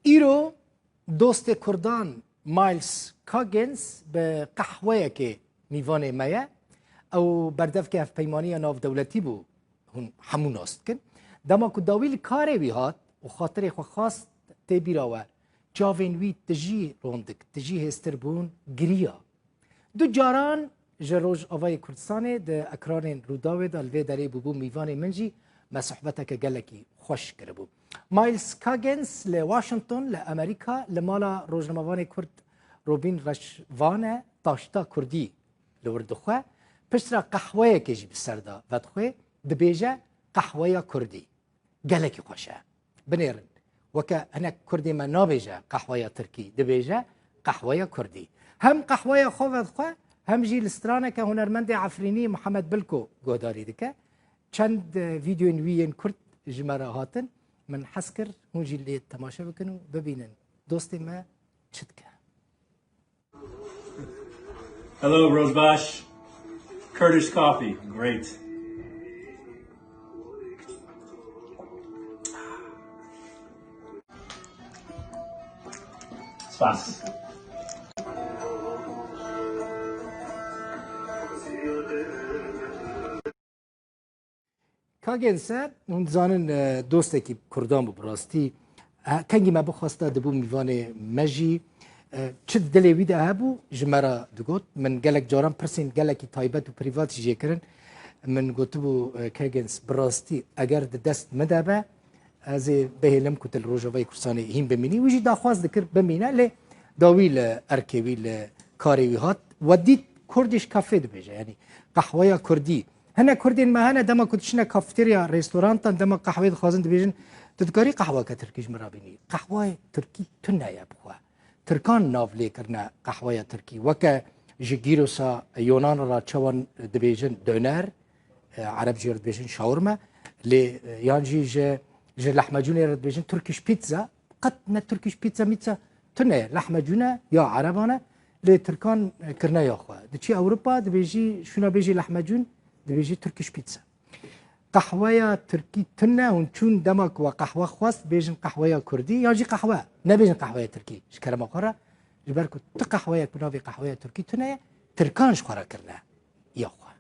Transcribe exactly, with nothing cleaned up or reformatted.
Îro dostê Kurdan Miles Coggins bi qehweyekê mîvanê me ye. Ew berdevkê hevpeymaniya navdewletî bû, hûn hemû nas dikin. Dema ku dawî li karê wî hat û xatirê xwe xwest, tê bîra we çavên wî tijî rondik, tijî hêstir bûn, giriya. Du caran ji Rojavayê Kurdistanê di ekranên Rûdawê de li vê derê bûbû mîvanê min jî, me sohbeteke gelekî xweş kiribû. Miles Coggins li Washington li Amerîka li mala rojnamevanê Kurd Robîn Reşvane taşta Kurdî li wir dixwe, piştre qehweyekê jî bi ser de vedixwê, dibêje, qehweya Kurdî. Gelekî xweş e. Binêrin. Weke hinek Kurdê me nabêje qehweya Tirkî, dibêje qehweya Kurdî. Hem qehweya xwe vedixwe, hem jî li straneke hunermendê Efrînî Mihemed Bilko guhdarî dike. Çend, e, vîdeoyên wî yên kurt ji me re hatin. Min hez kir hûn jî lê temaşe bikin û bibînin dostê me çi dike. Hello, Rojbaş. Kurdish coffee, great. Spas. Ka Gense, hûn dizanin, e, dostekî Kurdan bû bi rastî. E, kengî me bixwesta dibû mîvanê me jî. E, çi di dilê wî de hebû, ji me re digot. Min gelek caran pirsên gelekî taybet û prîvat jî jê kirin. Min gotibû, e, Kegens, bi rastî eger di dest min de be, ez ê bihêlim ku tu li Rojavayê Kurdistanê hîn bimînî. Wî jî daxwaz dikir bimîne, lê dawî li erkê wî, li karê wî hat. We dît Kurdish Cafe dibêje, yanî qehweya Kurdî. Hinek Kurdên me hene, dema ku diçine kafeterya, restorantan, dema qehweyê dixwazin, dibêjin, tu dikarî qehweke Tirkî ji min re bînî? Qehweyê Tirkî tune ye bi xwe. Tirkan nav lê kirine qehweya Tirkî. Weke ji gîrosa Yonan re çawan dibêjin döner, e, Ereb jê re dibêjin şawirme, lê, e, yan jî ji, ji lehmecûnê re dibêjin Turkish pizza. Qet ne Turkish pizza mizza tune ye. Lehmecûn e ya Ereban e, lê Tirkan, e, kirine ya xwe. Diçî Ewropa, dibêjî, şûna bêjî lehmecûn, dibêjî Turkish pizza. Qehweya Tirkî tune, hûn çûn dema ku we qehwe xwest, bêjin qehweya Kurdî, yan jî qehwe. Nebêjin qehweya Tirkî, ji kerema xwe re. Ji ber ku tu qehweyek bi navê qehweya Tirkî tune ye, Tirkan ji xwe re kirine ya xwe.